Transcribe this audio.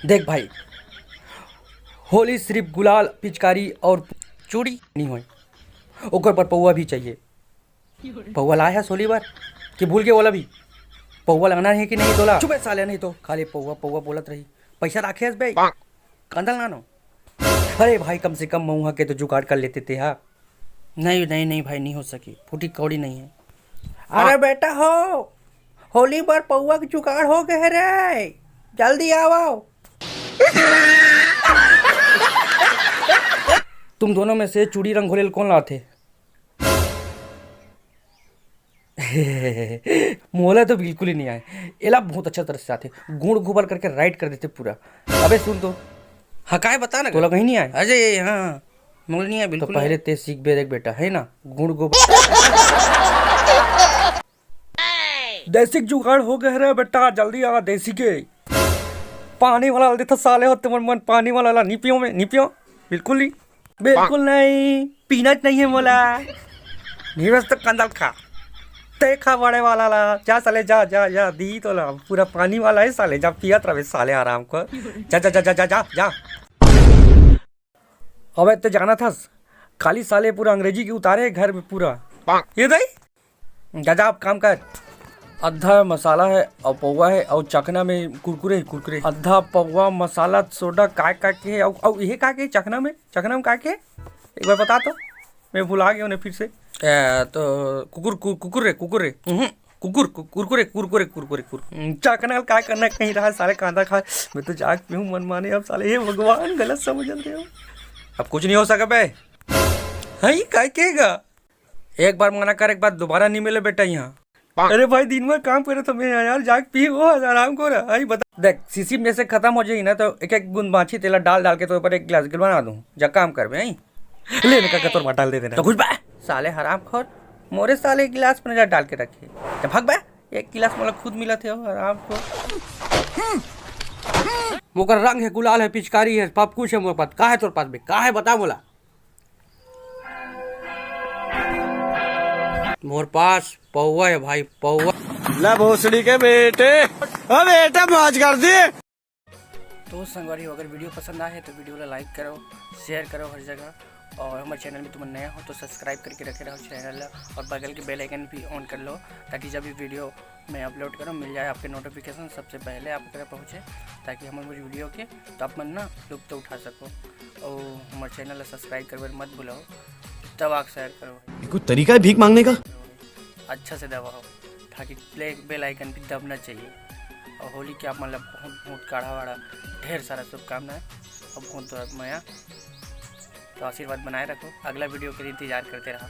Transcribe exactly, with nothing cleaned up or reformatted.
देख भाई, होली सिर्फ गुलाल, पिचकारी और चूड़ी नहीं होय, ओकर पर पौवा भी चाहिए। पौवा लाए हस होली बर कि भूल गे ओला भी? पौवा लाना हे कि नहीं तोला? चुपे साले, नहीं तो खाली पौवा पौवा बोलत रही। पैसा राखे हस बे? कंदल नानो। अरे भाई, कम से कम मऊहा के तो जुगाड़ कर लेते ते हा। नहीं, नहीं, नहीं भाई, नहीं हो सकी, फूटी कौड़ी नहीं है। अरे बेटा हो, होली बर पौवा के जुगाड़ हो गए रे, जल्दी आओ। तुम दोनों में से चूड़ी रंग घोलेल कौन लाथे? मोला तो बिल्कुल ही नहीं आए। एला बहुत अच्छा तरह से आथे, गुड़ गोबर करके राइट कर देते पूरा। अबे सुन तो। हाँ, काय बता ना। तोला कहीं नहीं आए? अजय, हाँ, मोला नहीं आए तो बिल्कुल पहले नहीं। ते सीख बे देख बेटा, है ना, गुड़ गोबर। देसी के जुगाड़ हो गए रे बेटा, जल्दी आ देसी के। पानी वाला देता साले हो, तुम मन पानी वाला ला नहीं पियो, मैं नहीं पियो, बिल्कुल नहीं। बिल्कुल नहीं, पीना नहीं है मोला। नहीं बस तो कंदल खा, ते खा बड़े वाला ला। जा साले, जा जा जा, दी तो ला, पूरा पानी वाला है साले, जा पियत रहे साले आराम कर। जा जा जा जा जा जा, जा। अबे ते जाना था, खाली साले पूरा अंग्रेजी के उतारे है घर में पूरा। ये दाई, जा जा, आप काम कर। आधा मसाला है और पौवा है और चखना में कुरकुरे है, कुरकुरे। आधा पौवा मसाला सोडा काय काय के है और, और ये काय के चखना में, चखना में काय के है? एक बार बता तो, मैं भुला गया उन्हें फिर से। ए, तो कुकुर, कु-, कुकुर रे, कुकुर रे, उहुं, कुकुर, कु-, कुरकुरे, कुरकुरे, कुरकुरे, कुर-, हम्म, चखना काय करना कहीं रहा साले कांदा खा। मैं तो जाग पीऊँ मन माने अब साले, हे भगवान, गलत समझ रहे हो। अब कुछ नहीं हो सका बे। हाँ, ये काय कहेगा? एक बार मना कर, एक बार दोबारा नहीं मिले बेटा यहाँ। अरे भाई, दिन भर काम करे तो मैं यार जाग पी वो आराम को रहा। आई बता, देख, सीसी में से खत्म हो जाएगी ना, तो एक एक गुंद बाछी तेला डाल डाल के तो ऊपर एक गिलास गिलवा दूँ। जा काम कर बे, आई। ले ना काका, तोर बाटल दे देना। तो कुछ बा, साले हरामखोर, मोरे साले गिलास में नजर डाल के रखे। तो भाग बे, एक गिलास मोला खुद मिला थे हरामखोर। मोकर रंग है, गुलाल है, पिचकारी है, सब कुछ है मोर पास। का है तोर पास बे? का है बता मोला। मोर पास पौवा है भाई, पौवा। ला भोसड़ी के बेटे, ओ बेटा मौज कर दी। तो संगवारी हो, अगर वीडियो पसंद आए तो वीडियो ला लाइक करो, शेयर करो हर जगह, और हमारे चैनल में तुम नया हो तो सब्सक्राइब करके रखे रहो चैनल ला, और बगल के बेल आइकन भी ऑन कर लो, ताकि जब भी वीडियो मैं अपलोड करूँ मिल जाए आपके नोटिफिकेशन, सबसे पहले आप तक पहुँचे, ताकि हमारे वीडियो के तो आप मन ना लुत्फ उठा सको। और हमारे चैनल ला सब्सक्राइब करवे मत भूलो, दबा के शेयर करो। ये कोई तरीका है भीख मांगने का? अच्छा से दबाओ, ताकि प्ले बेल आइकन भी दबना चाहिए। और होली के आप मतलब बहुत बहुत गाढ़ा वाढ़ा ढेर सारा शुभकामनाएं और बहुत बहुत मया। तो आशीर्वाद बनाए रखो, अगला वीडियो के लिए इंतजार करते रहो।